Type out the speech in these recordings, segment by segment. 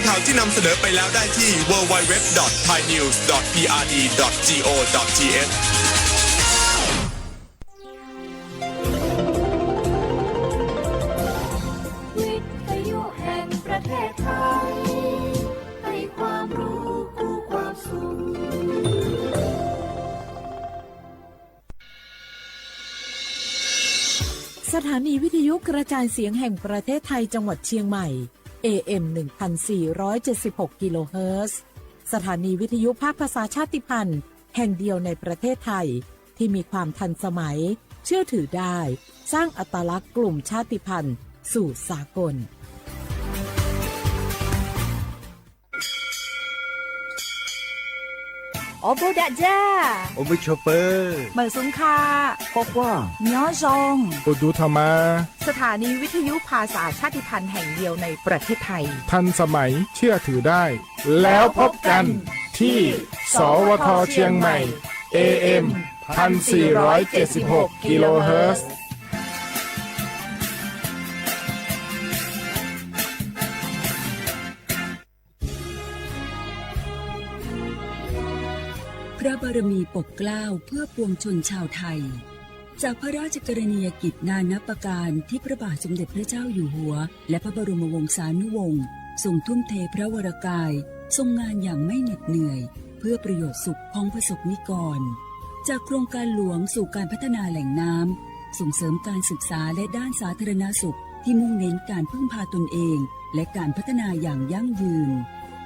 ข่าวที่นำเสนอไปแล้วได้ที่ ดับเบิลยู ดับเบิลยู ดับเบิลยู ดอท ไทยนิวส์ ดอท พีอาร์ดี ดอท จี โอ ดอท ที เอช วิทยุแห่งประเทศไทย ให้ความรู้คู่ความสุข สถานีวิทยุกระจายเสียงแห่งประเทศไทยจังหวัดเชียงใหม่ เอ เอ็ม หนึ่งพันสี่ร้อยเจ็ดสิบหก กิโลเฮิรตซ์ สถานีวิทยุภาคภาษาชาติพันธุ์แห่งเดียวในประเทศไทย ที่มีความทันสมัย เชื่อถือได้ สร้างอัตลักษณ์กลุ่มชาติพันธุ์สู่สากล Ob peb dag zaj, ob peb choj pawg, mawm xub kha, quaj quaj, nyob zoo, ua dub tha mas. สถานีวิทยุภาษาชาติพันธุ์แห่งเดียวในประเทศไทย ทันสมัย เชื่อถือได้ แล้วพบกันที่ สวท เชียงใหม่ เอ เอ็ม พันสี่ร้อยเจ็ดสิบหก กิโลเฮิรตซ์ พระบารมีปกเกล้าเพื่อปวงชนชาวไทย จากพระราชกรณียกิจนานับประการที่พระบาทสมเด็จพระเจ้าอยู่หัว และพระบรมวงศานุวงศ์ทรงทุ่มเทพระวรกาย ทรงงานอย่างไม่เหน็ดเหนื่อย เพื่อประโยชน์สุขของประสบนิกร จากโครงการหลวงสู่การพัฒนาแหล่งน้ำ ส่งเสริมการศึกษาและด้านสาธารณสุข ที่มุ่งเน้นการพึ่งพาตนเอง และการพัฒนาอย่างยั่งยืน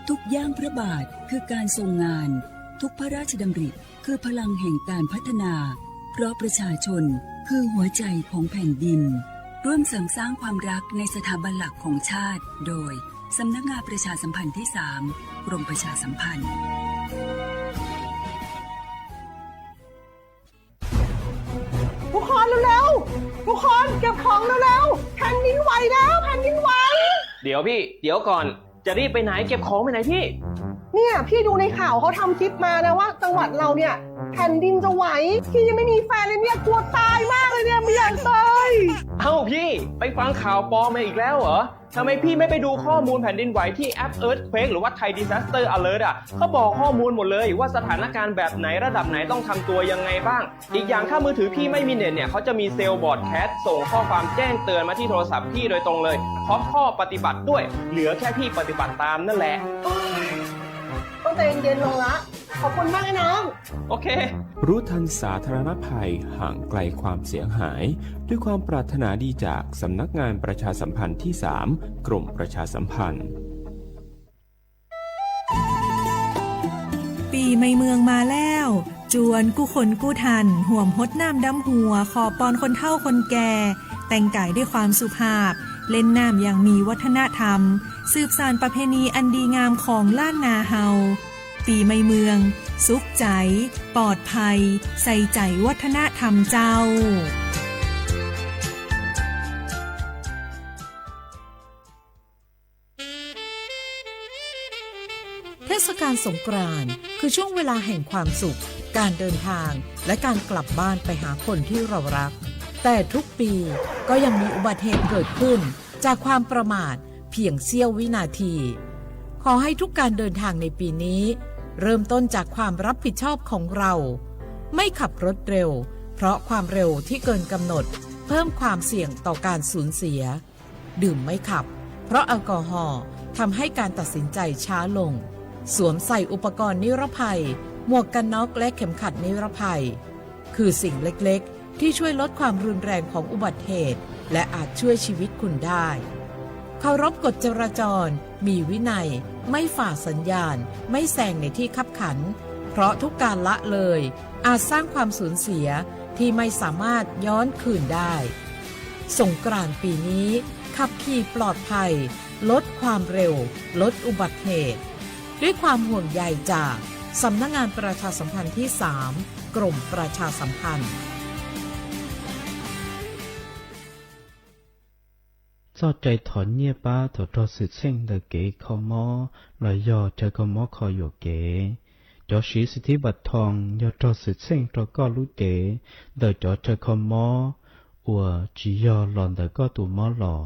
ทุกย่างพระบาทคือการทรงงาน ทุกพระราชดำริคือพลังแห่งการพัฒนา เพราะประชาชนคือหัวใจของแผ่นดิน ร่วมเสริมสร้างความรักในสถาบันหลักของชาติ โดย สำนักงานประชาสัมพันธ์ที่สาม กรมประชาสัมพันธ์ ทุกคนเร็วๆ ทุกคนเก็บของเร็วๆ แผ่นดินไหวแล้ว แผ่นดินไหว เดี๋ยวพี่ เดี๋ยวก่อน จะรีบไปไหน เก็บของไปไหนพี่ เนี่ย พี่ดูในข่าวเขาทำคลิปมานะว่าจังหวัดเราเนี่ย แผ่นดินจะไหว พี่ยังไม่มีแฟนเลยเนี่ย กลัวตายมากเลยเนี่ย ไม่อยากตาย เอ้าพี่ ไปฟังข่าวปลอมมาอีกแล้วเหรอ ทำไมพี่ไม่ไปดูข้อมูลแผ่นดินไหวที่แอป Earthquake หรือว่า Thai Disaster Alert อ่ะ เขาบอกข้อมูลหมดเลยว่าสถานการณ์แบบไหนระดับไหนต้องทำตัวยังไงบ้าง อีกอย่างถ้ามือถือพี่ไม่มีเน็ตเนี่ย เขาจะมีเซลล์บรอดแคสต์ส่งข้อความแจ้งเตือนมาที่โทรศัพท์พี่โดยตรงเลย พร้อมข้อปฏิบัติด้วย เหลือแค่พี่ปฏิบัติตามนั่นแหละ ต้องใจเย็นๆ ลงละ ขอบคุณมากนะน้อง โอเค รู้ทันสาธารณภัย ห่างไกลความเสียหาย ด้วยความปรารถนาดีจากสำนักงานประชาสัมพันธ์ที่สาม กรมประชาสัมพันธ์ ปีใหม่เมืองมาแล้ว จวนกู้คนกู้ท่าน ห่วมฮดน้ำดำหัว ขอปอนคนเฒ่าคนแก่ แต่งกายด้วยความสุภาพ เล่นน้ำอย่างมีวัฒนธรรม สืบสานประเพณีอันดีงามของล้านนาเฮา ปีใหม่เมือง สุขใจ ปลอดภัย ใส่ใจวัฒนธรรมเจ้า เทศกาลสงกรานต์คือช่วงเวลาแห่งความสุข การเดินทาง และการกลับบ้านไปหาคนที่เรารัก แต่ทุกปีก็ยังมีอุบัติเหตุเกิดขึ้นจากความประมาทเพียงเสี้ยววินาที ขอให้ทุกการเดินทางในปีนี้ เริ่มต้นจากความรับผิดชอบของเรา ไม่ขับรถเร็ว เพราะความเร็วที่เกินกำหนด เพิ่มความเสี่ยงต่อการสูญเสีย ดื่มไม่ขับ เพราะแอลกอฮอล์ทำให้การตัดสินใจช้าลง สวมใส่อุปกรณ์นิรภัย หมวกกันน็อกและเข็มขัดนิรภัย คือสิ่งเล็กๆ ที่ช่วยลดความรุนแรงของอุบัติเหตุ และอาจช่วยชีวิตคุณได้ เคารพกฎจราจร มีวินัย ไม่ฝ่าสัญญาณ ไม่แซงในที่คับขัน เพราะทุกการละเลย อาจสร้างความสูญเสียที่ไม่สามารถย้อนคืนได้ สงกรานต์ปีนี้ ขับขี่ปลอดภัย ลดความเร็ว ลดอุบัติเหตุ ด้วยความห่วงใยจาก สำนักงานประชาสัมพันธ์ที่สาม กรมประชาสัมพันธ์ Txoj cai thov nyiaj pab thaum raug xwm txheej ntawm kev kho mob los yog chaw kho mob kho yuam kev. Cov siv สิทธิบัตรทอง yog raug xwm txheej rau koj lub cev ntawm cov chaw kho mob uas tsis yog los ntawm koj tus mob los.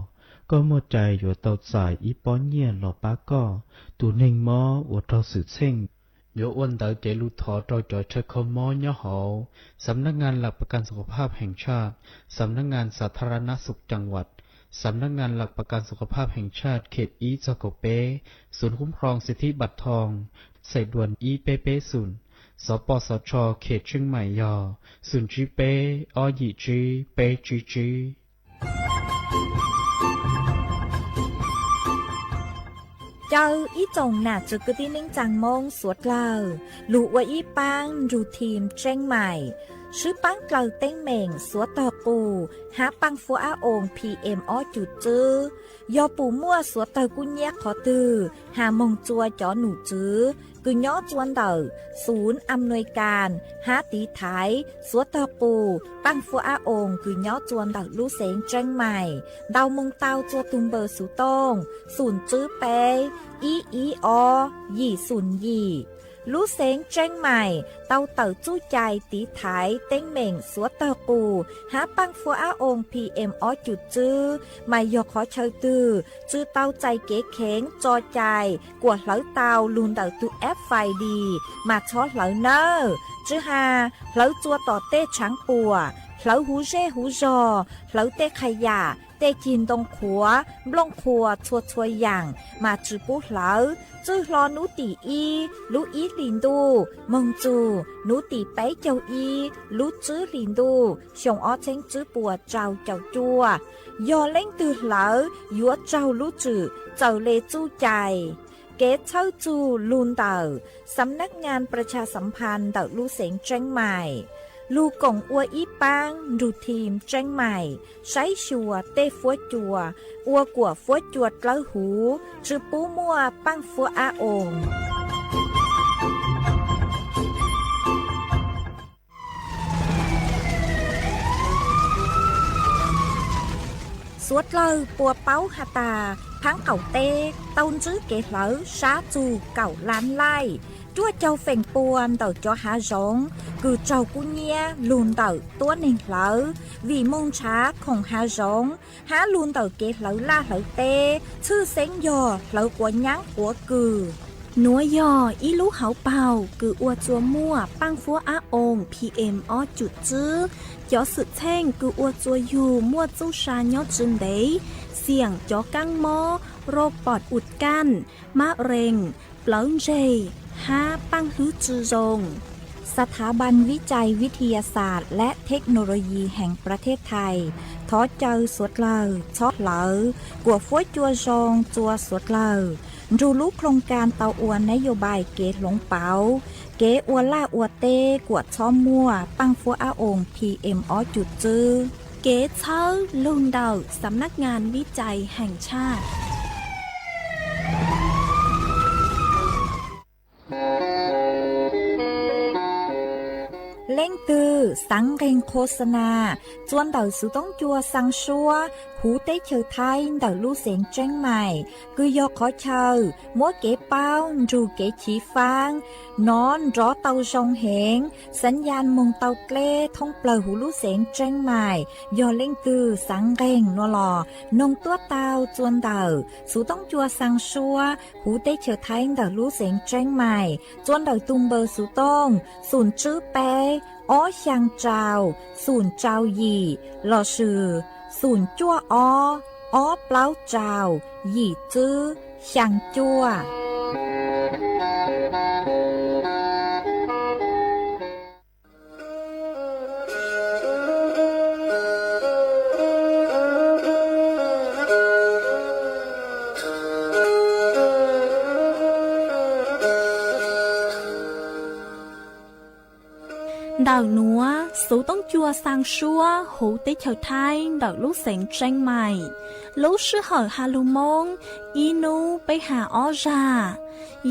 Koj muaj cai yuav tau txais ib pob nyiaj los pab koj. Tus neeg mob uas raug xwm txheej yuav ua ntawv cev lus thov rau cov chaw kho mob nyob hauv Xam nab ngan lam pa kas su kha phaj heev tshaj, Xam nab ngan xa tha ra nab xum cam vam, Xam nab ngan lam pa kas su kha phaj heev tshaj khem ib txog kaum peb, Xum khum rhoo xi thib npam thoo, xais duas ib peb peb xum, Xov pos xov tsho khem Tseeb Maim yog xum tsib peb ob yim tsib peb tsib tsib. Caw ib tsoom nam txwv kwv tij neej tsaa Moob suav dlawg lug ua ib paab nrug thim Tseeb Maim, swb paab dlawg teeb meem suav tog qus hab paaj fuab ab oos P M ob cum tswb. Yog pum muaj suav tawg kub nyab qhov twg has moog tsua cov num tswv kws nyob tsua ntawm xum am nuis kas hab tiv thaiv suav tog qus paaj fuab ab oos kws nyob tsua ntawm lub xeev Tseeb Maim, ntau moog tau tsua tug npawb xuv tooj xum tswb peb ib ib ob yim xum yim. Lub xeev Tseeb Maim tau tawm txuj cai tiv thaiv teeb meem suav tawg qus hab paaj fuab ab oos P M ob cum tswb, mas yog qhov chaw twg tsi tau txais kev kheev tso cai kuas hlawv tau lug ntawm tug F I D mas txhob hlawv nawb. Tsi has hlawv tsua tom tej tshaav puam, hlawv huv zej huv zog, hlawv tej qha yam, tej cig ntoo qhuav, nplooj qhuas txhua txhua yaam mas tsi pub hlawv. Txwj hlo nub tim ib lub ib hlis ntuj moog txug nub tim peb caug ib lub tswb hlis ntuj xyoo ob txheeb tswb puas rau caum cuaj. Yog leej twg hlawv yuav raug lub tswm txawm le txuj cai. Kev txhawb txug lug ntawm Xam nab ngan Pras Tshas Xam Phas ntawm lub xeev Tseeb Maim, lug koom ua ib paab nrug thim Tseeb Maim saib xyuas tej fuab cua ua kuam fuab cua dlawb huv, tsi pub muaj paaj fuab ab oos. Suav dlawg puas paub has tas, thaab qaum teb tau ntsib kev hlawv sab txug kaum lab laij, cuaj caug feem pua ntawm cov hav zoov kws raug kub nyab lug ntawm tuab neeg hlawv, vim moog nrhav khoom hav zoov hab lug ntawm kev hlawv laj hlawv teb, tshwj xeeb yog hlawv quav nyaab quav kws. Nuav yog ib lub hauv paug kws ua tsua muaj paaj fuab ab oos P M ob cum tswb. Cov xwm txheej kws ua tsua yug muaj txuj sa nyob tsi ntev, xiam cov kaab mob, roj pom ua kaj, mab rees, plawv ntseg, hab paaj hlwb tsi zoo. ສະຖາບັນວິໄຈວິທະຍາສາດ ແລະ ເທັກໂນໂລຢີ ແຫ່ງປະເທດໄທ thov caw suav dlawg txhob hlawv kuam fuab cua zoo tsua suav dlawg, nrug lub ໂຄງການ tau ua ນະໂຍບາຍ kev hloov pauv kev ua laj ua teb kuam txhob muaj paaj fuab ab oos P M ob cum tswb. Kev txhawb lug ntawm Xam nab ngan Vij Cai Heem Tshaj. Leej twg xaav nqeeg khos xas nas tsua ntawm xuv toob cua xaa suab huv teb chaws Thaib ntawm lub xeev Tseeb Maim, kws yog qhov chaw muab kev paub nrug kev chiv faab nov nrov tau zoo heev, xaav yas moog tau dleb thoob plawg huv lub xeev Tseeb Maim. Yog leej twg xaav nqeeg nuav los noog tuab tau tsua ntawm xuv toob cua xaa suab huv teb chaws Thaib ntawm lub xeev Tseeb Maim, tsua ntawm tug npawb xuv tooj xum tswb peb ob xyaa rau xum rau yim lossis xum cuaj ob ob plaub rau yim tswb xyaa cuaj. Ntawm nuav, xuv toob cua xaa suab huv teb chaws Thaib ntawm lub xeev Tseeb Maim, lub sij hawm has lug Moob, ib nub peb has ob zag.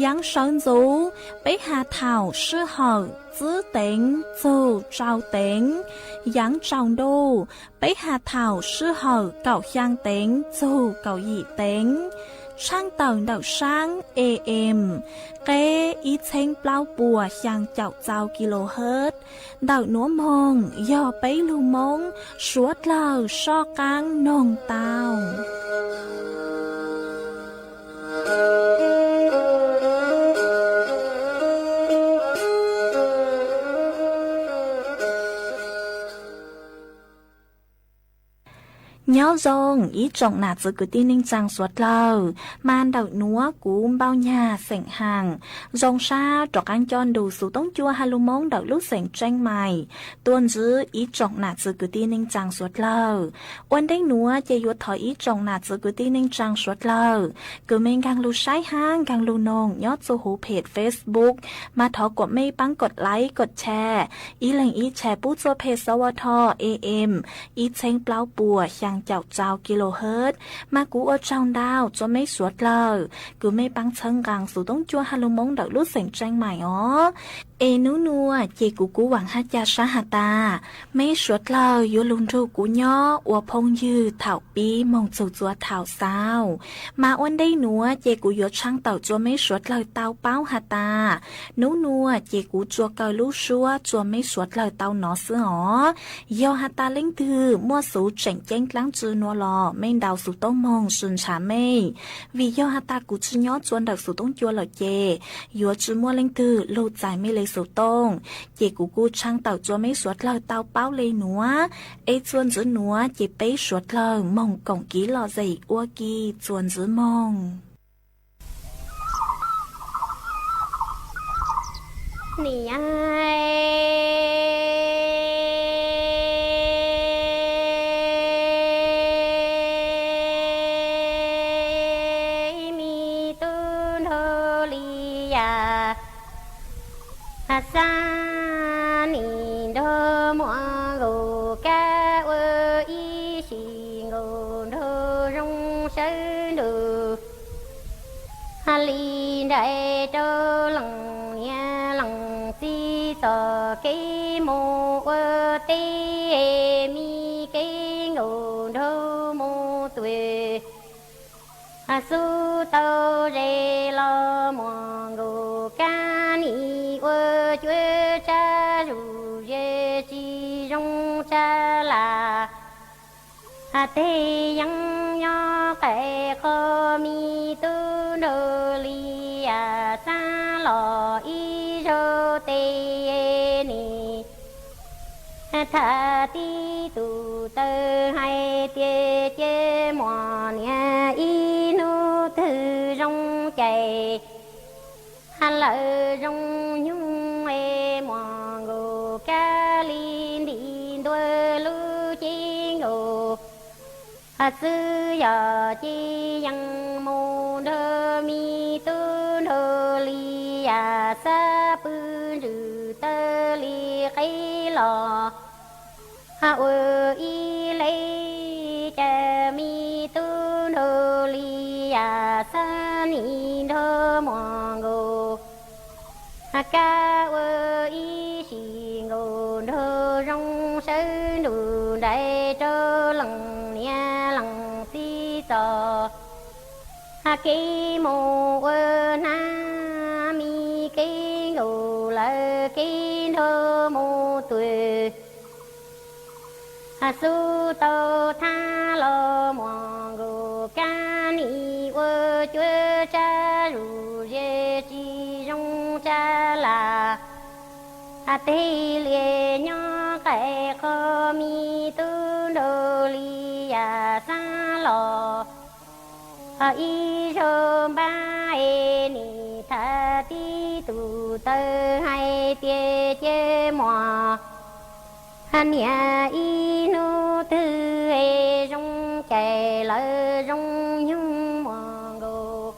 Yaav sawv ntxuv, peb has thaum sij hawm tsib teev txug rau teev. Yaav tsaus ntuj, peb has thaum sij hawm kaum xyaa teev txug kaum yim teev. Tshaaj tawm ntawm saab A M, qeb ib txheeb plaub puas xyaa caum txau kilohertz. Ntawm nuav moog yog peb lug Moob, suav dlawg soj qaab noog tau. Nyob zoo ib tsoom nam txiv kwv tij neej tsaa suav dlawg, mas ntawm nuav kuv Npauj Nyag xeem Haam zoo sab rov qaab coj nrug xuv toob cua ha lug Moob ntawm lub xeem Tseeb Mais tuaj ntsib ib tsoom nam txiv kwv tij neej tsaa suav dlawg. Ua ntej nuav ces yuav thov ib tsoom nam txiv kwv tij neej tsaa suav dlawg kws mej nkaag lug saib hab nkaag lug noog nyob txuj huv phem Facebook, mas thov kuas mej paab kov like kov share, ib leeg ib share pub txuj phem xov ua tho am ib txheeb plaub puas xyaa caum rau kilohertz. Mas kuv ua tsaug ntau rua mej suav dlawg kws mej paab txhawb nqaa xuv toob cua ha lug Moob ntawm lub xeem Tseeb Mais os. Es nub nuav ces kuv kuv vaam hab ca sab has tas, mej suav dlawg yuav lug nrug kuv nyob ua phooj ywg thaum pib moog txug txua thaum xaus. Mas ua ntej nuav ces kuv yuav tshaaj tawm rua mej suav dlawg tau paub has tas, nub nuav ces kuv tsuas kaw lub suab rua mej suav dlawg tau nov xwb os. Yog has tas leej twg muaj xuv tseem ceeb dlaab tsi nuav los mej ntaus xuv tooj moog sw ntshaw mej, vim yog has tas kuv tsi nyob rua ntawm xuv toob cua lawm ces yuav tsi muaj leej twg lug txais mej le xuv tooj. Ces kuv kuj tshaaj tawm rua mej suav dlawg tau paub le nuav, es txuas ntxiv nuav ces peb suav dlawg moog koom kiv lom zem ua ke txuas ntxiv moog. Niam me tub nraug li yam xab nim nraug muam nkaus kab ua ib sim nkaus nraug zoo sawv nrug li nraim rau leej niam leej txiv txoj kev moog ua teb, me kev nkaus nraug moog tuag. Xub tau ze los muam nkaus kab nim ua cuab tsa zuj zus tsi zoo tsa lam. Teg yeej nyob qab qhov me tub nraug li yam xab los ib zaug tes nim tham tib tug taw hais tias cia muam niam ib hnub twg zoo cais lawm zoo nyoog es muam nkaus kab li ntim ntua lub cev nkaus xwb, yog ces yeej mus nrug me tub nraug li yam xab pw ntsws taw li qe los ua ib leb cas me tub nraug li yam xab nim nraug muam nkaus kab ua ib sim nkaus nraug zoo sawv nrug nraim rau leej niam leej txiv txoj kev moog ua hnab, me kev nkaus lawm kev nraug moog tuag. Xub tau thab los muam nkaus kab nim ua cuab tsa zuj zus tsi zoo tsa lam. Teg li nyob qab qhov me tub nraug li yam xab los ib zaug npab es nim tham tib tug taw hais tias cia muam niam ib hnub twg es zoo cais lawm zoo nyoog muam nkaus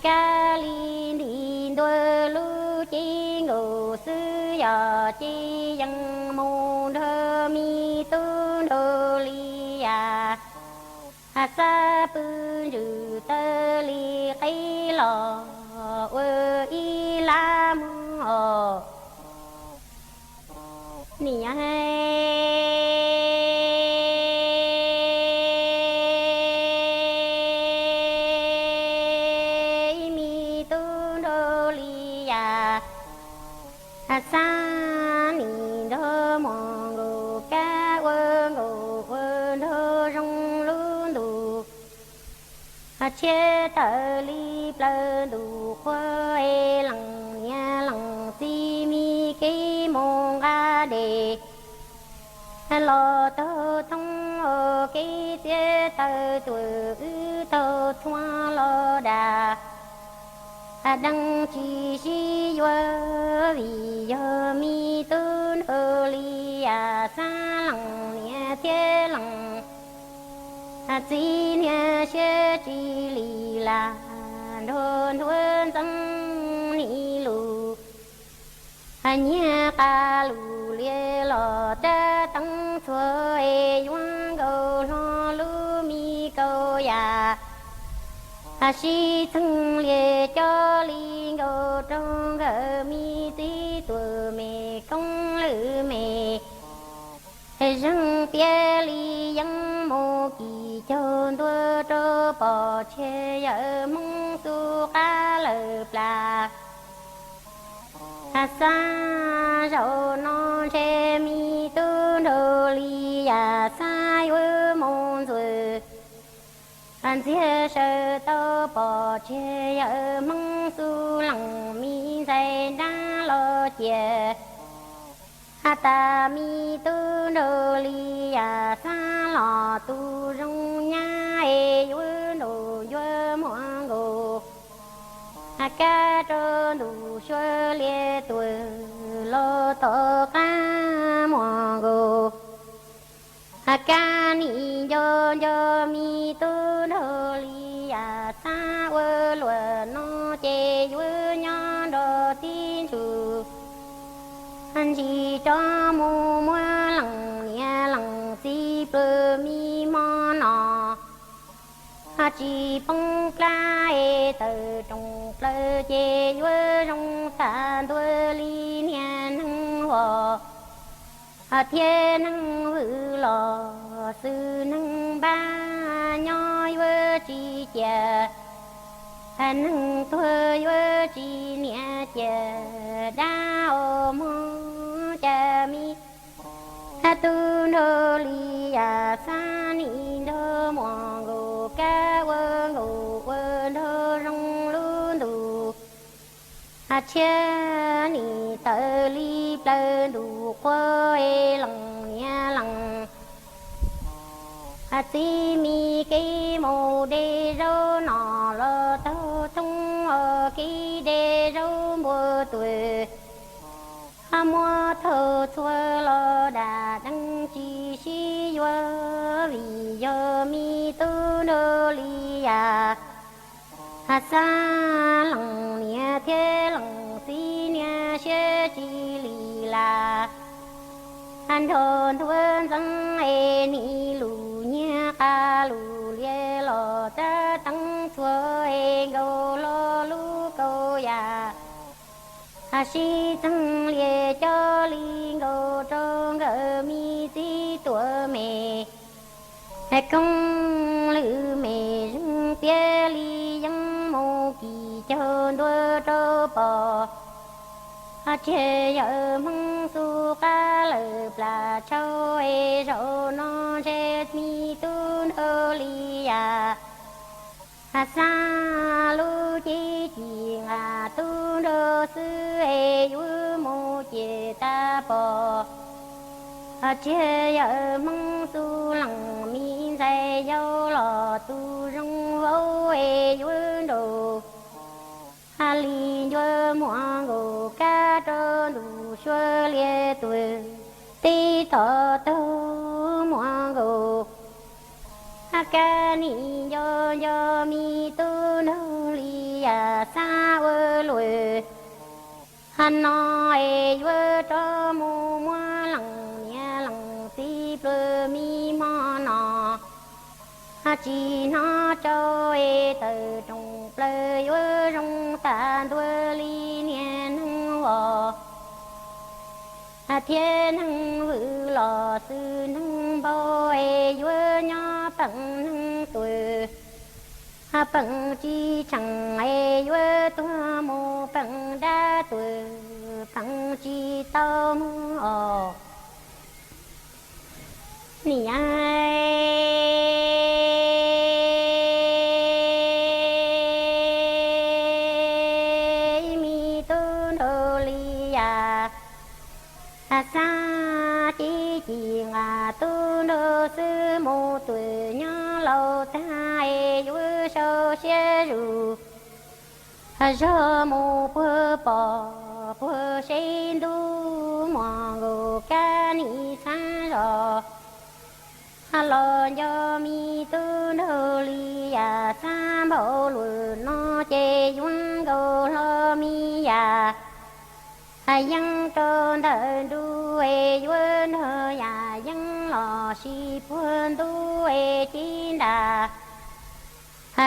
kab li ntim ntua lub cev nkaus xwb, yog ces yeej mus nrug me tub nraug li yam xab pw ntsws taw li qe los ua ib lab moog os. Niam me tub nraug li yam xab nim nraug muam nkaus kab ua nkaus ua nraug zoo lub ntuj tshiab tawm li plawv ntuj qhua, leej niam leej txiv me kev mus nqa dej los taug thoob ua txiav taw tuam wb taug txhua los dag. Deev tsis sib yuav vim yog me tub nraug li yam xab lees niam thiab lees txiv niag siab tsis lim lam nrog ntuav ntxeev nim lus. Nyiag qab lus liab los rab teeb txhua es yuav nkaus hlo lub me kaus yam. Sib txeeg lias cov li nkaus rau nkawd me txiv tuam me koob lwm me. Zeeg piav li yeeb mus kis caug ntua rau pom tseg yawm Hmoob xu qab lawm plas. Xab zaum no ntshe me tub nraug li yam xab yuav mus ntxuav. Ntxiag sawv tau pom tseg yawm Hmoob xu lees me ntxhais nrab los cia. Has tas me tub nraug li yam xab los tus zoo nyab es yuav nraum ncuav muag nkaus. Kab rau ntuj suav liab tuam los tom qab muag nkaus. Kab nim nco nco me tub nraug li yam xab ua luam no ces yuav nyob nrog tib ntsus. Ntsis rov mus muab lees niam lees txiv pluag me hmo no. Tsis poob plab es tawm rooj plaws ces yuav zoo tag ntua li niag neeg vos thiab neeg vwm los xwb neeg npab nyob yuav tsis cia. Neeg tuag yuav tsis niam cia dab os mog cas me tub nraug li yam xab nim nrog muag nkaus kab ua nkaus ua nraug zoo lub ntuj. Tshiab nim tawm li plaws ntuj qhua es lees niam lees txiv me kev mus de zaub no los taug thoob os kev de zaub npua tuam. Muab thaug txhua los dag deev tsis sib yuav vim yog me tub nraug li yam xab lees niam thiab lees txiv niag siab tsis lim lam nrog ntuav ntxeev es nim lus nyiag qab lus liab los rab teeb txhua es nkaus hlo lub kaus yam. Sib txeeg lias cov li nkaus rau nkawd me txiv tuam me koob lwm me zeeg piav li yeeb mus kis caug ntua rau pom tseg yawm Hmoob xu qab lawm plas tshau es zaum no ntshe me tub nraug li yam xab lub cev ci nqa tub nraug xwb es yuav mus ces tag pom tseg yawm Hmoob xu lees me ntxhais yau los tus zoo vauv es yuav nraum ha li ncuav muag nkaus kab rau ntuj suav liab tuam tib tom taug muag nkaus. Kab nim nco nco me tub nraug li yam xab ua luam no es yuav rov mus muab lees niam lees txiv pluag me hmo no. Tsis hnov tsau es tawm rooj plaws yuav zoo tag ntua li niag neeg vos thiab neeg vwm los xwb neeg npau es yuav nyob peem neeg tuam. Peem tsis tsheej es yuav tuag mus peem dab tuam peem tsis tau mus os. Niam, me tub nraug li yam xab ci ci nqa tub nraug xwb mus tuam laus tag es yuav sau siab zus, zog mus puag pom puag seb ntuj muaj nkaus kab nim xav zos los nco me tub nraug li yam xav npaum luag no ces yuav nkaus hlo me yam yeeb rau ntawm nruab es yuav nrog yam yeeb los sis puag ntuj es cib ntas.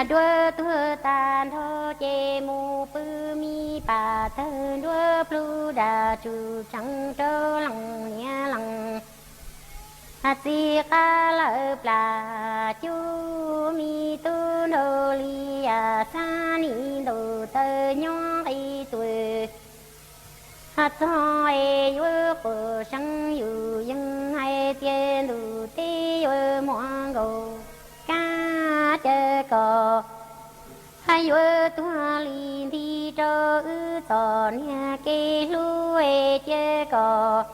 Duab tuag tas nrho ces mus pw me pam tawg nruab plhu dam tsum tsees rau leej niam leej txiv qab lawm plam cub me tub nraug li yam xab nim ntaus taw nyob nqi tuam. Txog es yuav quas seeb yus yeej hais tias ntuj teb yuav muaj nkaus kab cia kom yuav tuag li nti rau wb txom niag kev hlub es cia kom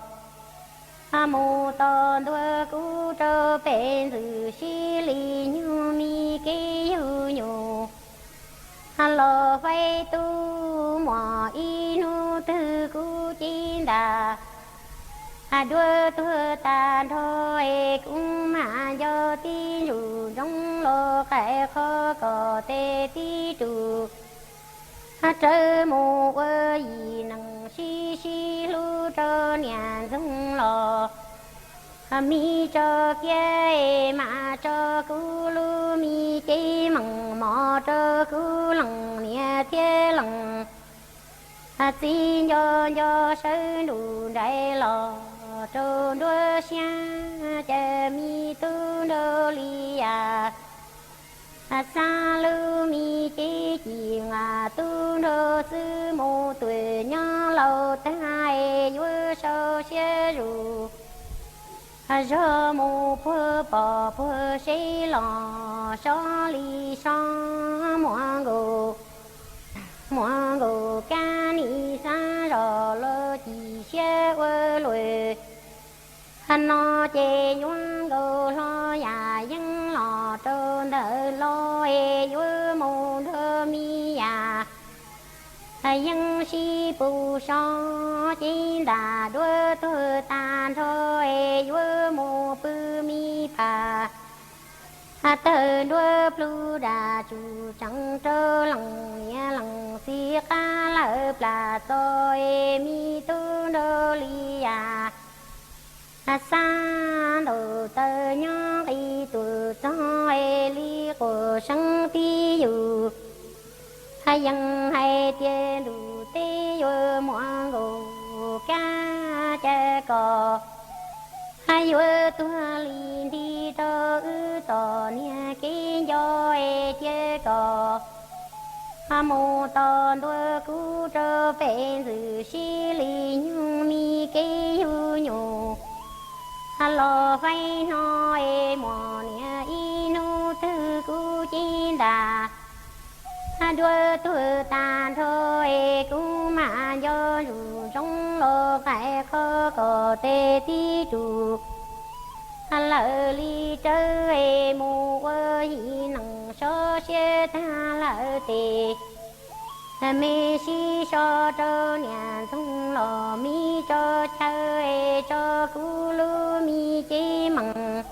mus tos ntua kuv rau pem ntxwm sib li nyug me kev yug nyuj los faib tub muaj ib hnub twg kuv cib ntas. Duab tuag tas nrho es kuv mam nco tib ntsuj ntsoov los qaim qhov kom tes tib tus rawv mus ua yim neeg sib sib hlub rau niam ntxoog los. Miv tso kiab es mam tso kuv lub me cev meem mos rau kuv leej niam thiab leej txiv nco nco sawv nrus nraim los rau nruab siab cas me tub nraug li yam xab lub me cev ci nqa tub nraug xwb mus tuam nyob laus tag es yuav sau siab zus zog mus puag pom puag seb los sob li sob muaj nkaus muaj nkaus kab nim xav zos los ci siab ua luam no ces yuav nkaus hlo yam yeeb los rau ntawm los es yuav mus nrog me yam yeeb sib pus sob cib ntas duab tuag tas nrho es yuav mus pw me pas tawg nruab plhu dam tsum tsees rau leej niam leej txiv qab lawm plam txo es me tub nraug li yam xab ntaus taw nyob nqi tuam txog es li quas seeb tib yus yeej hais tias ntuj teb yuav muaj nkaus kab cia kom yuav tuag li nti rau wb txom niag kev nco es cia kom mus tos ntua kuv rau pem ntxwm sib li nyug me kev yug nyuj los faib no es muaj niam ib hnub twg kuv cib ntas duab tuag tas nrho es kuv mam nco ntsuj ntsoov los qaim qhov kom tes tib tus lawm li rawv es mus ua yim neeg sob siab tag lawm tes me sib so rau niam ntxoog los me tso chaw es tso kuv lub me cev meej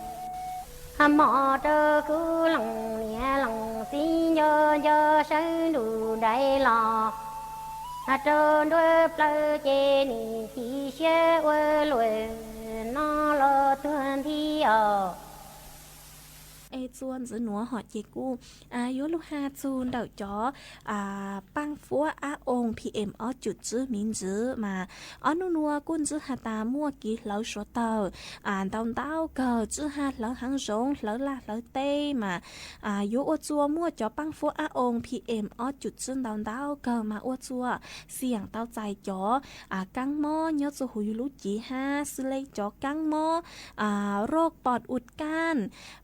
mos rau kuv leej niam leej txiv nco nco sawv nrus nraim los rau nruab plawv ces nim ci siab ua luam no los tuag nthi os. Es txua ntxiv nuav hom ces kuj yuav lug has txug ntawm cov paaj fuab ab oo P M ob cum tswb miv ntxiv mas ob nub nuav kuj ntsib has tas muaj kev hlawv suav tawg ntau ntau kawg, tswj hab hlawv haav zoov, hlawv laj hlawv teb mas yuav ua txua muaj cov paaj fuab ab oo P M ob cum tswb ntau ntau kawg mas ua txua xiam tau txais cov kaab mob nyob txug huv yug lub cev hab xws le cov kaab mob roj pom ua kaaj,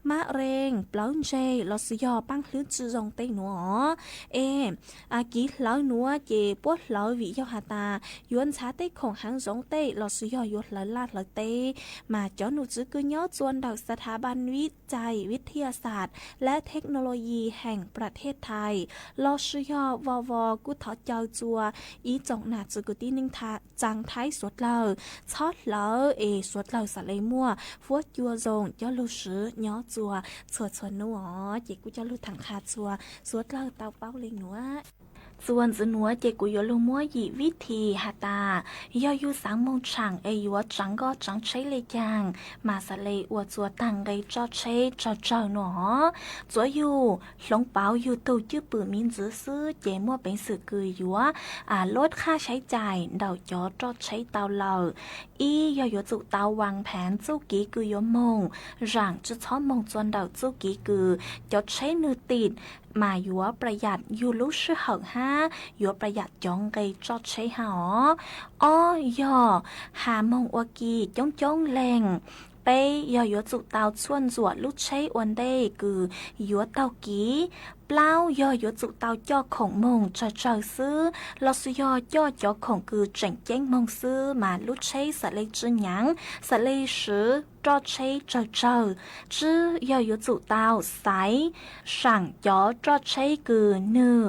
mab re zeeg plawv ntseg los sis yog paab hlwb tsi zoo tej nuav os. Es kiv hlawv nuav ces puab hlawv vim yog has tas yuav ntxhav tej khoom haav zoov tej los sis yog yuav hlawv laj hlawv teb, mas cov nom tswv kws nyob txua ntawm สถาบันวิจัยวิทยาศาสตร์และเทคโนโลยีแห่งประเทศไทย los sis yog vos vos kuj thov caw txua ib tsoom nam txiv kwv tij neej tsaa Thaib suav dlawg txhob hlawv es suav dlawg xaav le muaj fuab cua zoo coj lug swv nyob txua txhua txhua nub os. Ces kuj coj lug tham qha txua suav dlawg tau paub le nuav. Txuas ntxiv nuav ces kuv yuav lug muab yim vib thim has tas, yog yug xaav moog tshaam es yuav tsaav nkoj tsaav tsheb le caag, mas xaav le ua txua taag nqe roj tsheb tsawg tsawg nuav. Txuav yug hloov pauv yug tug cwj pwm miv ntxiv xwb ces muaj peev xwm kws yuav lub qhaj saib cais ntawm cov roj tsheb tau lawm. Ib, yog yuav tsum tau vas phav txuj kiv kws yuav moog, zaam tsi txhob moog txua ntawm txuj kiv kws cov tsheb nwg tim, mas yuav plas yam yug lub sij hawm hab yuav plas yam cov nqe roj tsheb hab os. Ob, yog has moog ua ke coob coob leeg. Peb, yog yuav tsum tau txhuaj ntxuam lub tsheb ua ntej kws yuav taug kiv. Plaub, yog yuav tsum tau coj khoom moog tsawg tsawg xwb los sis yog coj cov khoom kws tseem ceeb moog xwb mas lub tsheb xaav le tsi nyaav, xaav le swv roj tsheb tsawg tsawg. Tsib, yog yuav tsum tau xaiv saam cov roj tsheb kws nwg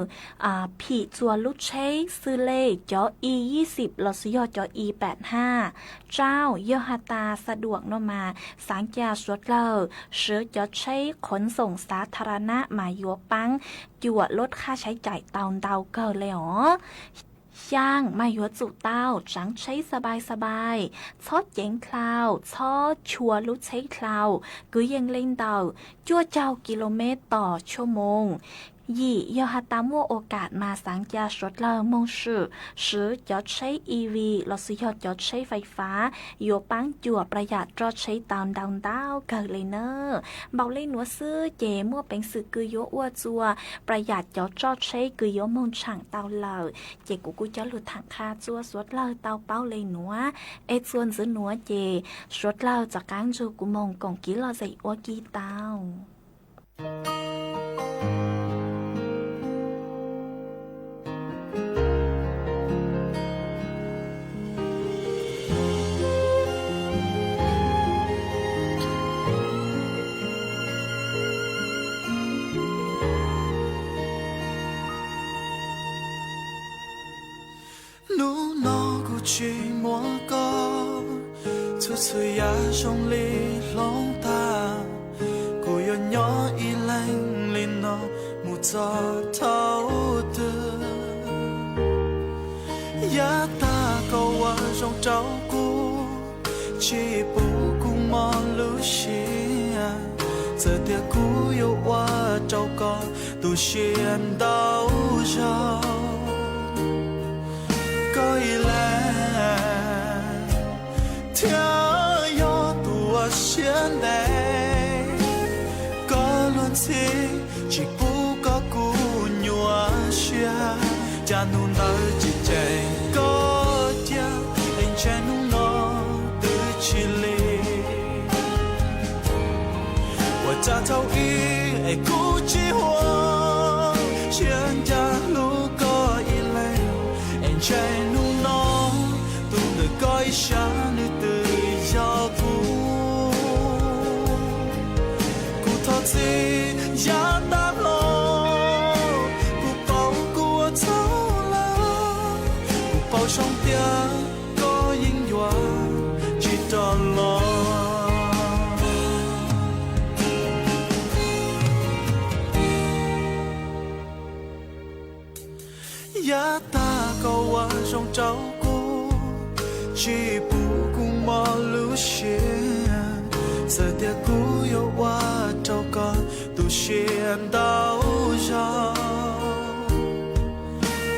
phim txua lub tsheb xws le cov i yib xib los sis yog cov i pam haj. Tsau, yog has tas xa duam no mas xaav ca suav dlawg swv cov tsheb qhuv xoom xav tha ra nab mas yuav paab cuam lub qhaj saib cais tau ntau kawg le os. Xyaa, mas yuav tsum tau tsaav tsheb xa npais xa npais, txhob ceev dlhau, txhob chua lub tsheb dlhau, kwv yees le ntawm cuaj caug ki lo mev tom tshua moos. Yim, yog has tas muaj ua kam mas xaav ca suav dlawg moog swm swv cov tsheb EV los sis yog cov tsheb fais fab, yuav paab cuam plas yam roj tsheb tau ntau ntau kawg le na. Npaum le nuav xwb ces muaj peev xwm kws yuav ua txua plas yam cov roj tsheb kws yuav moog tshaam tau lawm. Ces kuv kuj coj lug tham qha txua suav dlawg tau paub le nuav, es txuas ntxiv nuav ces suav dlawg rov qaab nrug kuv moog koom kiv lom zem ua ke tau. Hnub no kuv tsis muaj koj, txhua txhua yam zoo li hloov tag. Kuv yuav nyob ib leeg li no mus txog thaum twg? Yav tag koj ua zoo rau kuv, tsis pub kuv mob lub siab. Txawm tias kuv yuav ua rau koj tu siab ntau zaug, koj ib leeg thiaj yog tus uas siab ntev. Koj luag ntxhi tsis pub koj kuv nyuaj siab, cas hnub ntawd tsis ceem koj cia, es ntshe hnub no twb tsis lig. Ua cas thaum ub es kuv tsis huam, siab ncaj hlub koj ib leeg, es ntshe hnub no tus ntawm koj ib sab nws twb yog kuv. Kuv thov txim yav tag los, kuv paub kuv ua txhaum lawm, kuv paub zoo tias koj yeej yuav tsis rov los. Yav tag koj ua zoo rau kuv, tsis pub kuv mob lub siab. Txawm tias kuv yuav ua rau koj tu siab ntau zaug,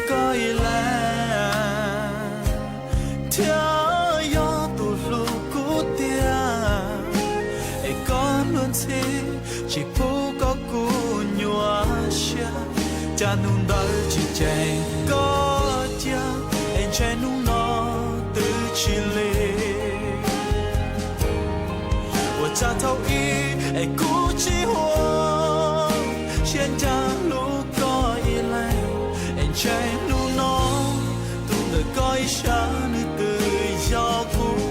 koj ib leeg thiaj yog tus hlub kuv tiag. Es koj luag ntxhi tsis pub koj kuv nyuaj siab, cas hnub ntawd tsis ceem koj cia, es ntshe hnub no twb tsis lig. Ua cas thaum ub es kuv tsis huam, Siab ncaj hlub koj ib leeg, es ntshe hnub no tus ntawm koj ib sab nws twb yog kuv.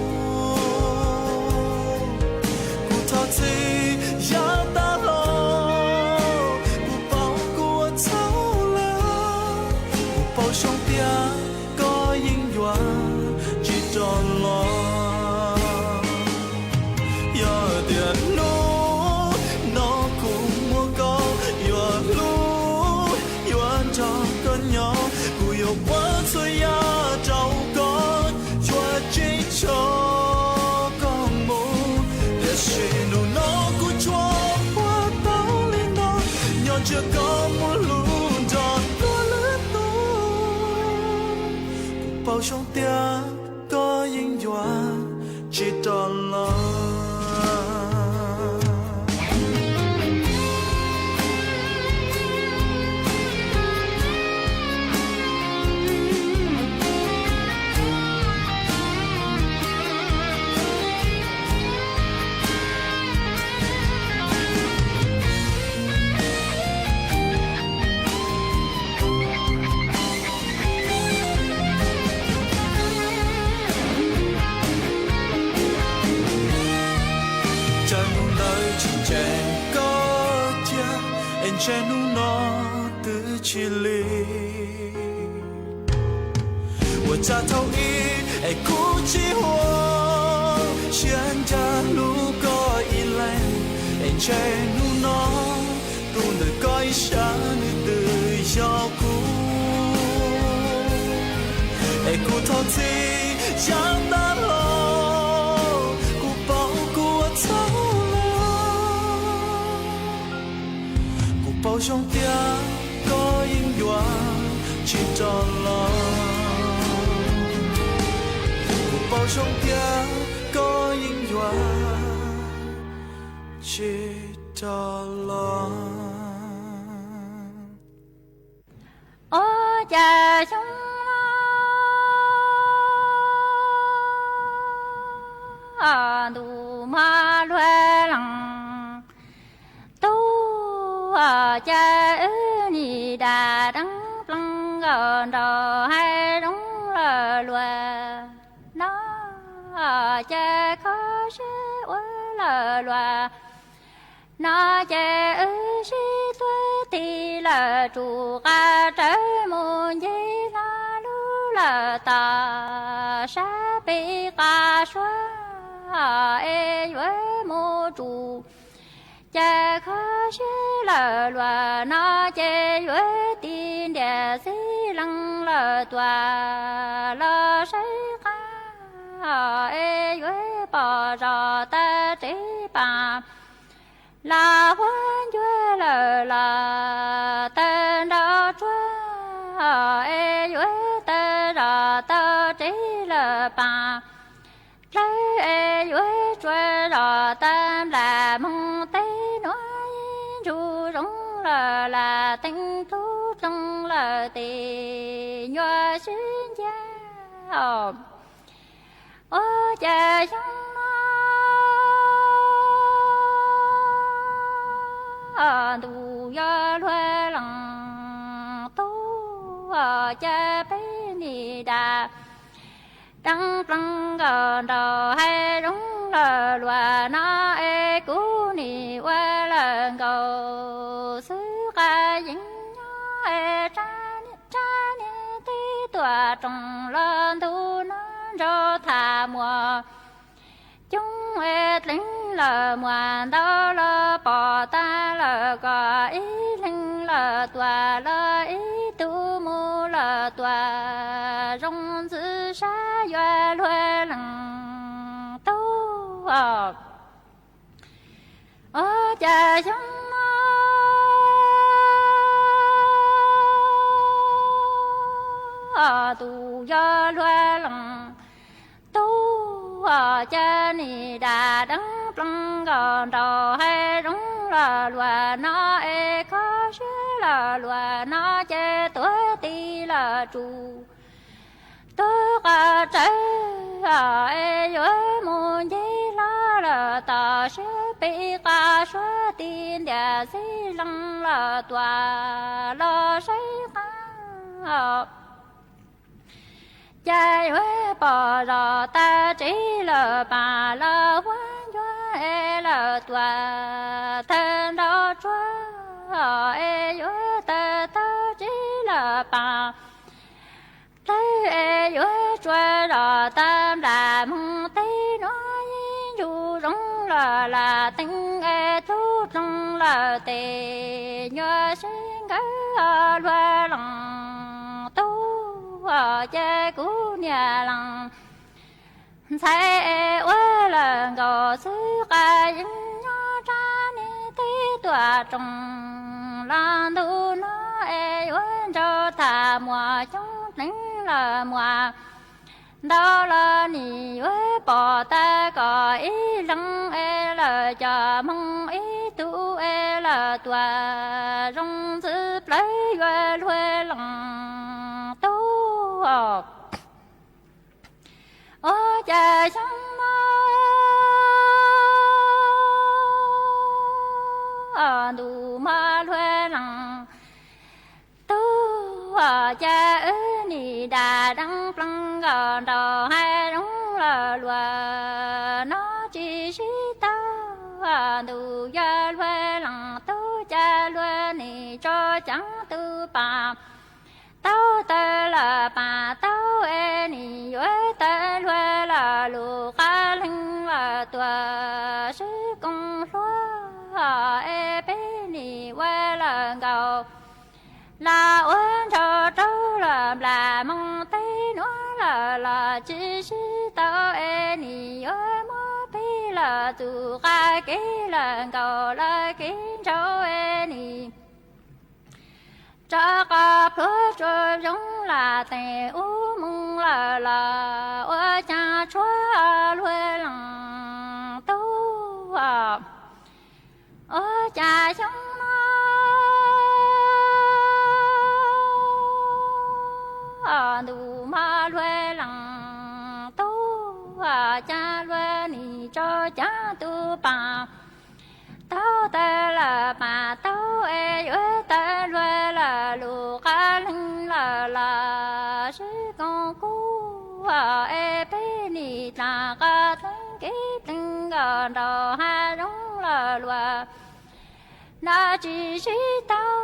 Kuv thov txim yav tag los, kuv paub kuv ua txhaum lawm, kuv paub zoo tias koj yeej yuav tsis rov los. Yog tias hnub no kuv muab koj yuav hlub, yuav nrog koj nyob, kuv yuav ua txhua yam rau koj, yuav tsis tso koj mus. Tiam sis hnub no kuv tsuas ua tau li no, nyob ntshiab koj muaj hlub nrog luag lwm tus. Kuv paub zoo tias koj yeej yuav tsis rov los. Tsam hnub ntawd tsis ntseeg koj cia, es ntshe hnub no twb tsis lig. Ua cas thaum ub es kuv tsis ua siab ncaj hlub koj ib leeg, es ntshe hnub no tus ntawm koj ib sab nws twb yog kuv. Es kuv thov txim yav tag los, kuv paub kuv ua txhaum lawm. Kuv paub zoo tias koj yeej yuav tsis rov los. Kuv paub zoo tias koj yeej yuav tsis rov los. Ua cas xyoo no ntuj muaj luag leej tub, cas wb nim dam deeb ploog nkaus nraum hav zoov lawm luag no, cas kho siab ua lawm luag no, ces wb sib tuav tig lawm rub qab rawv mus ncig hlo lub lawm tom sab pem qab suab es yuav mus rub. Cas kho siab lawm luag no, ces yuav tig ntiag xib leej lawm tuaj los saib qab es yuav pom zos tag tsev paam, los huab ncua lawm los taw nrov tsuag es yuav taw zos tau tsev lawm paam dlawb es yuav tsuas zos tag nplam moog teb nuav ib ntsuj zoo lawm lam teev tub dloog lawm tes nyuaj sib ncav. Ua cas xyoo no ntuj yog luag leej tub, cas peb nim dam deeb ploog nkaus nraum hav zoov lawm luag no, es kuv nim ua lawm nkaus xwb qab yeeb nyob es rab niag teb tuam roos los ntug no nrau tham muaj coob es dleev lawm muaj ntau los pom tag lawm kom ib leeg lawm tuaj los ib tug mus lawm tuaj zoo ntxwv sab yuav luag leej tub. Ua cas xyoo no ntuj yog luag leej tub, cas nim dam deeb ploog nkaus nraum hav zoov lawm luag no, es kho siab lawm luag no, ces tuav tig lawm rub tub qab rawv es yuav mus ncig hlo lawm tom sab pib qab suab ti ntiam xib leej lawm tuam los saib qab. Cas yuav pom zos tag tsev lawm pas los huab ncuab es lawm tuam thawj nrau tsuag es yuav tawg tag tsev lawm pas dawb es yuav tsuas zos tag nplam moog teb nuav ib ntsug zoo lawm lam teev es tub dloog lawm tes nyuaj seb nkawd luag leej tub ces kuv niam leej ntxhais es ua lawm nkaus xwb qas yeej nyob rab niag teb tuam roog los ntu nuav es yuav nrau tham muas xyoob dleev lawm muas ntau los nim yuav pom tag kom ib leeg es lawm cov moog ib tug es lawm tuam zoo ntxwv plawv yuav luag leej tub. Ua cas xyoo no ntuj mog luag leej tub, cas wb nim dam deev plees nkaus nraum hav zoov lawm luag no tsis sib tau. Ntuj yog luag leej tub cas luag nim tso caav tus pas tau tawg lawm pas tau es nim yuav tawg luag lawm lus qab leeg lawm tuam sib koom hluas es peb nim ua lawm nkaus los ua nrau rau lawm nplam moog teb nuav lawm los tsis sib tau es nim yuav muab peb lawm txuj qab kev lawm nkaus lawm kev nrau es nim rov qab pluag tsuas zoo lam teem ub moog lawm los ua cas tshuav luag leej tub. Ua cas xyoo no ntuj mog luag leej tub, cas luag nim tso caav tus pas tau tawg lawm pas tau es yuav tawg luag lawm lus qab leeg lawm los sib koom kub es peb nim dlaam qab teeb kev plees nkaus nraum hav zoov lawm luag no tsis sib tau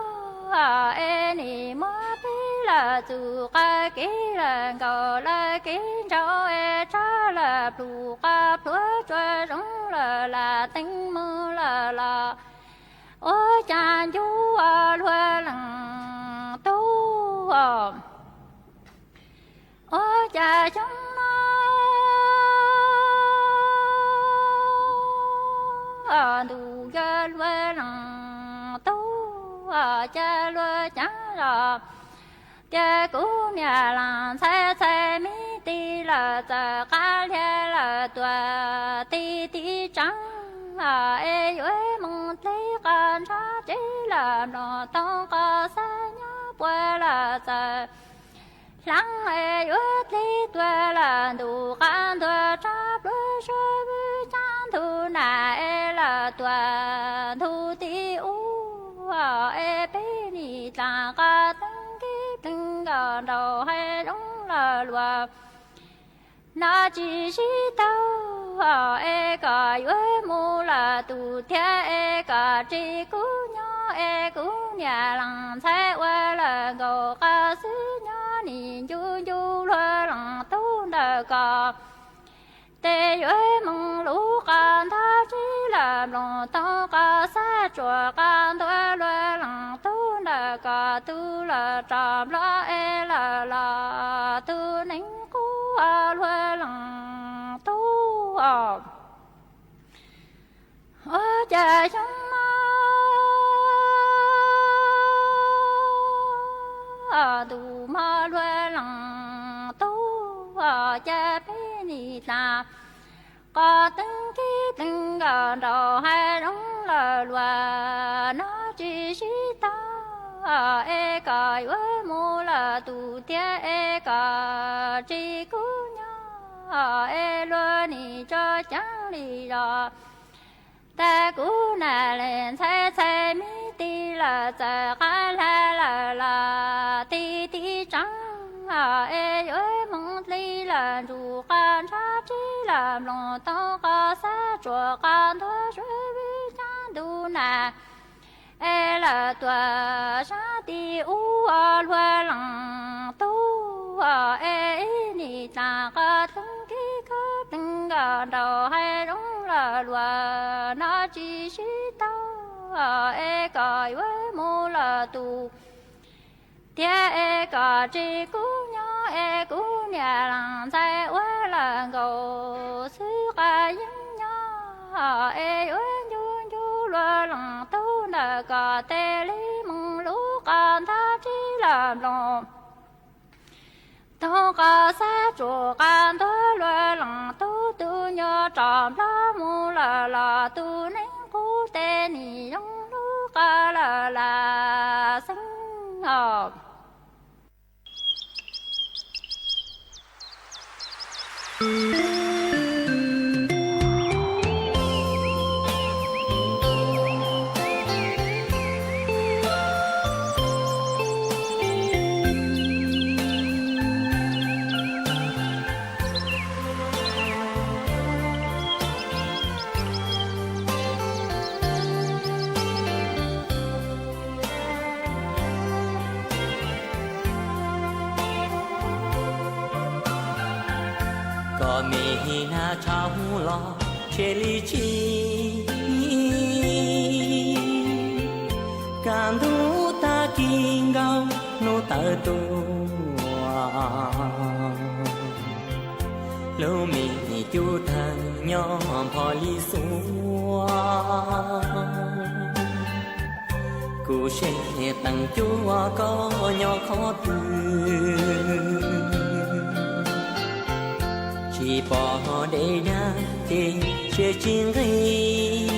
es nim muab peb lawm txuj qab kev lawm nkaus lawm kev nrau es rov lawm plug qab pluag tsuas zoo lawm lam teeb moog lawm los ua cas ncu luag leej tub. Ua cas xyoo no ntuj yog luag leej tub, cas luag caav zog tias kuv niam leej ntxhais txhais me tis lawm txawm qab liag lawm tuam tig tig tsaab es yuav moog dleb qab ntsab tsev lawm mloog toog qab xab nyob puab lawm txawm hlaang es yuav dleb tuag lawm ntuj qab ntuag rov pluag suav vwm caab ntug nam es lawm tuam ntug tib ub es peb nim dlaam qab teeb kev plees nkaus nraum hav zoov lawm luag no tsis sib tau es kom yuav mus lawm tus thiab es kom tsis kuv nyob es kuv niam leej ntxhais ua lawm nkaus qab xwb nyob nim ncu ncu luag leej tub ntawm ko tes yuav moog lub qab ntuag tsev lawm mloog toog qab xab tsuas qab ntuag luag leej tub ntawm ko tug lawm rov nplog es lawm los tug neeg qub luag leej tub. Ua cas xyoo no ntuj mog luag leej tub, cas peb nim dlaam qab teeb kev plees nkaus nraum hav zoov lawm luag no tsis sib tau es kom yuav mus lawm tus thiab es kom tsis kuv nyob es luag nim tso caav li zog Tag kuv nam li ntxhais txhais me tij lawm, txawm qab hla lawm los tij tib tseeb, es yuav mus li lawm ntsuj qab ntshav tsis lawm nplooj toog qab xab tsuas qab ntuag suav vwm caj ntuj nas. Es lawm tuaj sab tim ub luag leej tub, es ib nim tag qab teeb kev koj teeb nkawm nraug hais zoo lawm luag no tsis sib tau, es koj yuav mus lawm tus thiab es koj tsis kuv nyob es kuv niam leej ntxhais ua lawm nkaus xwb qab yeeb nyob, es yuav ncu ncu luag leej tub ntawm koj tej li mus lub qab nthab tsis lawm nplooj toog qab xab tsuas qab ntuag luag leej tub, tus nyuag roj nplog mus lawm los tus neeg qub tej nim zoo lub qab lawm lam xeeb os. Koj me hnav tshauv los tshe li tsis, kaj ntug tag kis nkaus hnub tawm tuaj. Lub me cub tawg nyob npho li xuas, kuv seb teem cub koj nyob qhov twg. Tsis pom dej dag ces siab tsis nqig,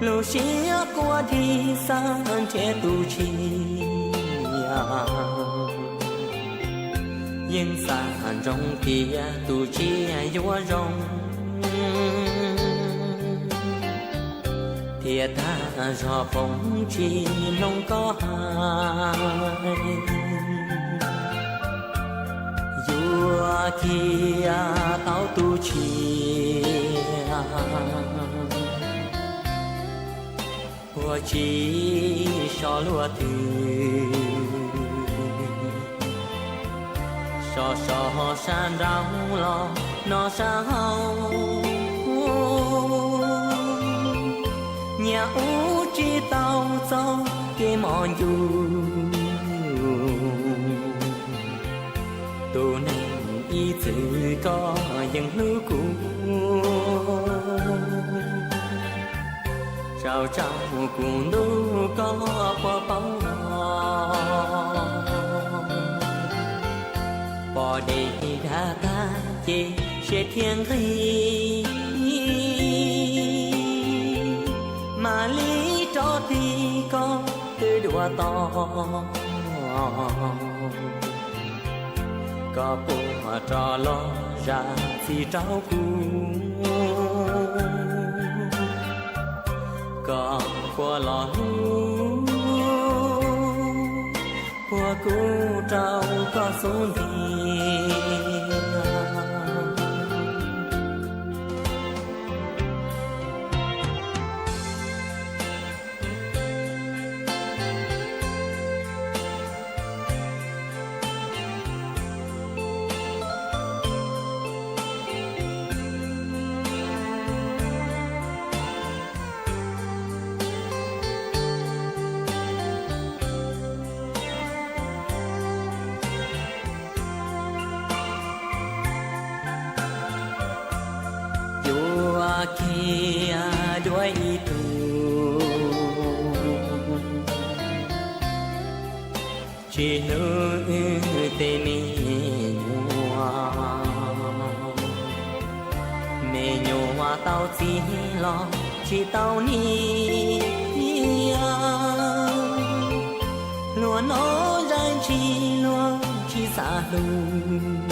lub siab quaj dhi xav nrhiav tus tsim. Yeej xav ntsoov tias tus tsim yuav zoo, thiaj tag zog foom tsis mloog koj hais. Yuav khiav tau tus tsim, puag tsis so luaj twg, so so sab nraud los no sab hauv. Nyias ua tsis tau txoj kev mos ncuj, tus neeg ib txwm koj yeej hlub kuv. Tsaug tsaug kuv ntuj koj puas paub, pom dej dag tag ces siab thiaj nqig, mam li rov tig koj twb dua to. Koj puas rov los zam txim rau kuv, koj puas los hlub, puas kuv rau koj xub ntiag. Yuav khiav dua ib tug, tsis hlub wb tej me nyuam. Me nyuam tau txiv los tsis tau niam, luag no zaj ntshis luag tsis xav hlub.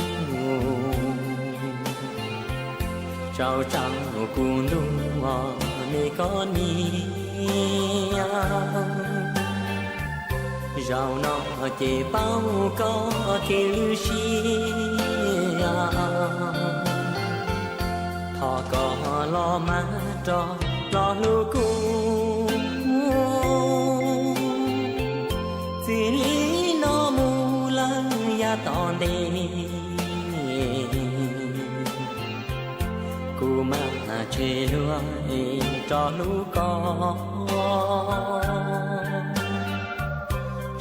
Sau tsaug kuv ntuj me koj niam, zaum no ces paub koj kev lwj siab. Thov koj los mas rov los hlub kuv, txij li no mus lawm yav tom ntej, kuv mam tseg luag es rov hlub koj.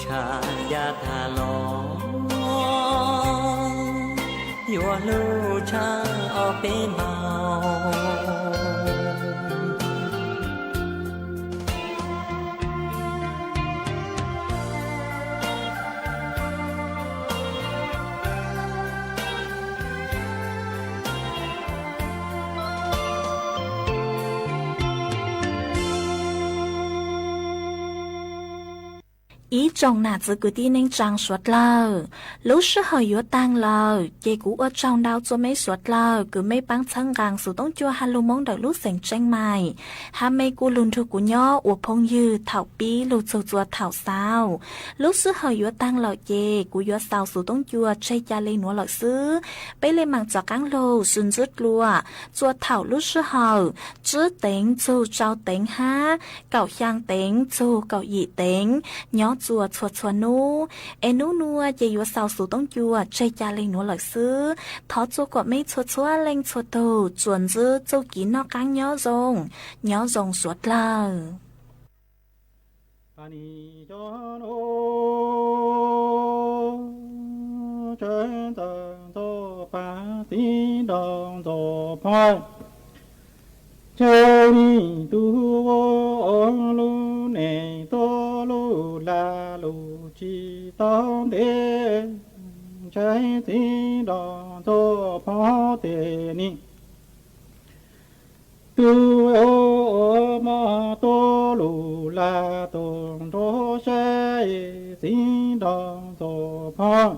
Tshaj yav tag los yuav hlub tshaj ob peb npaug. Ib tsoom nam txiv kwv tij neej tsaa suav dlawg, lub sij hawm yuav taag lawm ces kuv ua tsaug ntau rua meb suav dlawg kws meb paab txhawb nqaa xuv toob cua ha lug Moob ntawm lub xeem Tseeb Mais, hab meb kuj lug nrug kuv nyob ua phooj ywg thaum pib lug txug txua thaum xaus. Lub sij hawm yuav taag lawm ces kuv yuav xaus xuv toob cua tseg ca le nuav lawm xwb. Peb le maam rov qaab lug sib ntsib dlua txua thaum lub sij hawm tsib teev txug rau teev hab kaum xyaa teev txug kaum yim teev nyob txua txhua txhua nub. Es nub nua ces yuav xaus xuv toob cua tseg ca le nuav lawm xwb. Thov txua kom meb txhua txhua leej txhua tug tsuas ntsib txuj kev noj qaab nyob zoo, nyob zoo suav dlawg. Ntxawm Ntxawg Ntxawg Paj, txiv nraug Ntxawg Phoj, ntshe nws tub ua lub neej tuaj lub lag lug tsis tau ntev, ntshe txiv nraug Ntxawg Phoj tes nws tub ua mob tuaj lug lag tuaj nrug saib txiv nraug Ntxawg Phoj.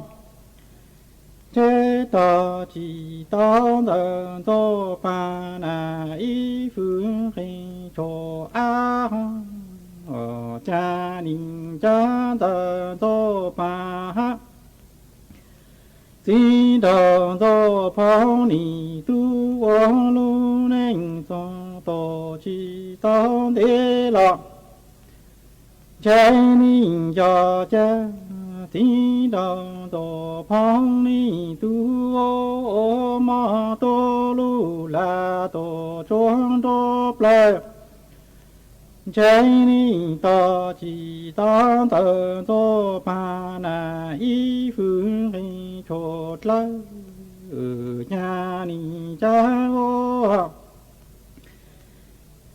Ntshe tog tsis tau Ntxawg Ntxawg Paj na ib hwj nqis tshuaj av, cas nws cas Ntxawg Ntxawg Paj hab. Txiv nraug Ntxawg Phoj nws tub ua lub neej txog tau tsis tau ntev los, ntshe nws yog cas txiv nraug Ntxawg Phoj nws tub ua mob tuaj lug lag tuaj tsuag nruab plawg. Ntshe nws tog tsis tau Ntxawg Ntxawg Paj na ib hwj nqis tshuaj dlawg, cas nws cas ua.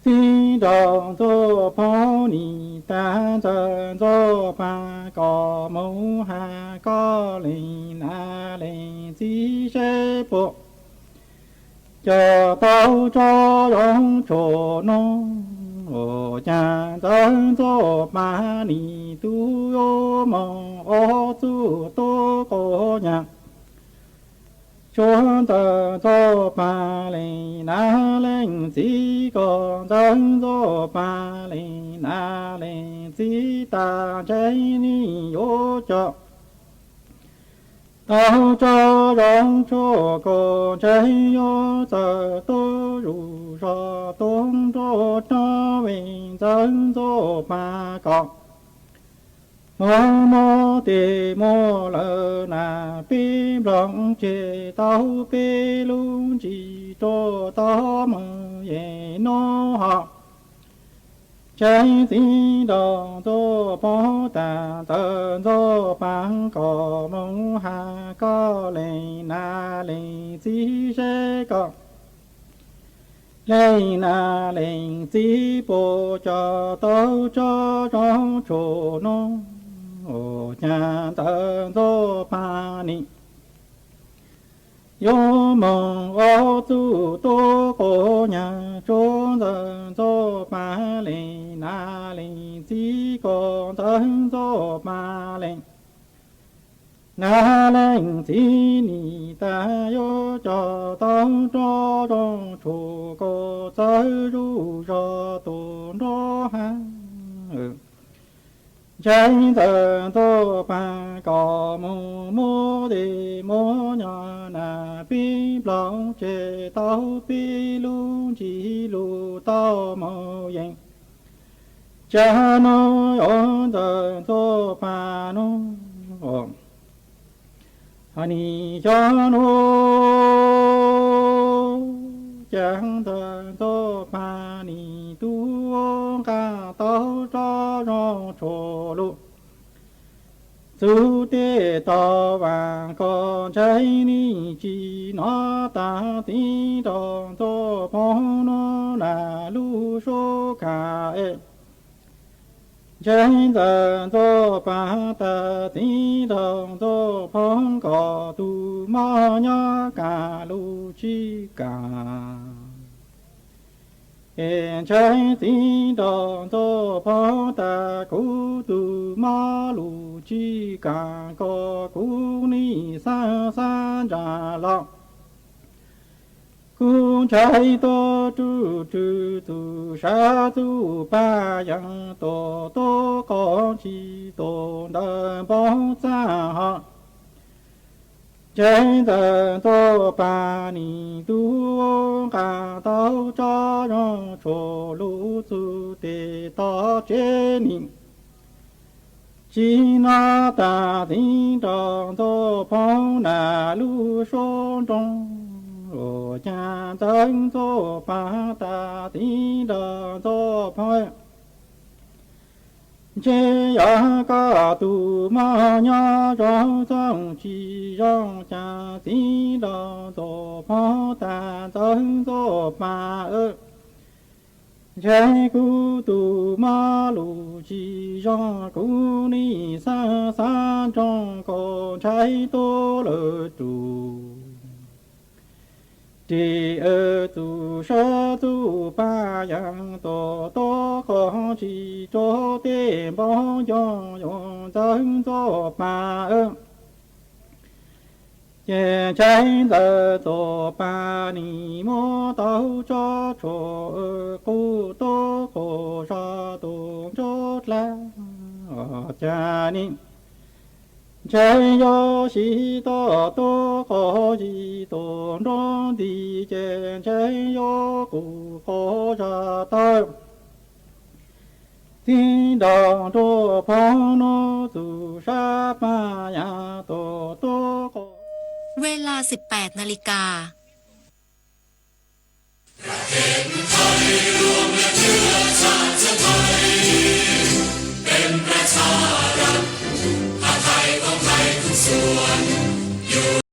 Txiv nraug Ntxawg Phoj nws tas Ntxawg Ntxawg Paj kom moog has koj leej nam leej txiv seb puas coj tau tso zoo tshuaj no. Cas Ntxawg Ntxawg Paj nws tub yuav moog ua txuj tub quas nyag. Tshuav Ntxawg Ntxawg Paj leej nam leej txiv, kom Ntxawg Ntxawg Paj leej nam leej txiv tas ntshe nws yuav coj tau tso zoo tshuaj kom ntshe yuav txawm tub zuj zog tub nruab rog vim Ntxawg Ntxawg Paj kom muaj mob tes muaj lawm na peb nplooj tseg tau peb lub ntsis rua tau moog yej nub hov. Ntshe txiv nraug Ntxawg Phoj tas Ntxawg Ntxawg Paj kom moog has koj leej nam leej txiv seb koj leej nam leej txiv puas coj tau tso zoo tshuaj no. Cas Ntxawg Ntxawg Paj nws yuav moog ua txuj tub quas nyag. Tshuav Ntxawg Ntxawg Paj leej nam leej txiv, kom Ntxawg Ntxawg Paj leej Nab leej txiv nim tas yuav coj tau rov zoo tshuam, kom txawj zuj zog tus nrov hav. Ntshai ntxawm Ntxuaj Paj kom mus muab dej muab nyob nas pib nplooj tseg tau peb lub ntsis lus tau mus yees. Cas no yuav ntxawm Ntxuaj Paj no nim xyov no, cas ntxawm Ntxuaj Paj nim tub nqa tau rov zoo tshuam lus. Txum tej tog vaam koj ntshai nim tsis nov tas txiv nraug Ntxuaj Phooj no nas lub suab khav es. Ntshai ntxawm Ntxuaj Paj tas txiv nraug Ntxuaj Phooj kom tus mob nyob kam lus tsis kam. Es ntshai txiv nraug Ntxuaj Phooj tas kuv tus mob lus tsis kam kom kuv nim xab xab ntsa los. Kuv ntshai tuaj rwg rwg tus sab txuj paj yees tuaj tuaj qos tsis tuaj ntawm npoo txaj ho. Ntshai ntxawm Ntxuaj Paj nim tub nqa tau rov zoo tshuam lus txum tej tog tsev nim tsis nov tas txiv nraug Ntxuaj Phooj nas lub suab nroog. Ua cas ntxawm Ntxuaj Paj tas txiv nraug Ntxuaj Phooj, ntshe yog koj tus mob nyob zoo txooj tsis zoo cas txiv nraug Ntxuaj Phooj tas ntxawm Ntxuaj Paj. Ntshai kuv tus mob lus tsis zoo kuv nim xab xab nroog kom ntshai tuaj lawm rus. Ris txuj sab txuj paj yees tuaj tuaj qos tsis tuaj tej npoo yoog yuav ntxawm Ntxuaj Paj. Ces ntshai ntxawm Ntxuaj Paj nim muab tau rov tshuam qub tuaj qos zog tus nruab dlab. Cas nim ntshai yuav sib toj tuaj qos zig tus nruab nti ces ntshai yuav qus qos zog tawg. Txiv nraug Ntsuag Phoov hnub txug sab paj yas tuaj tuaj qos. Ves las siv peb nas li kas.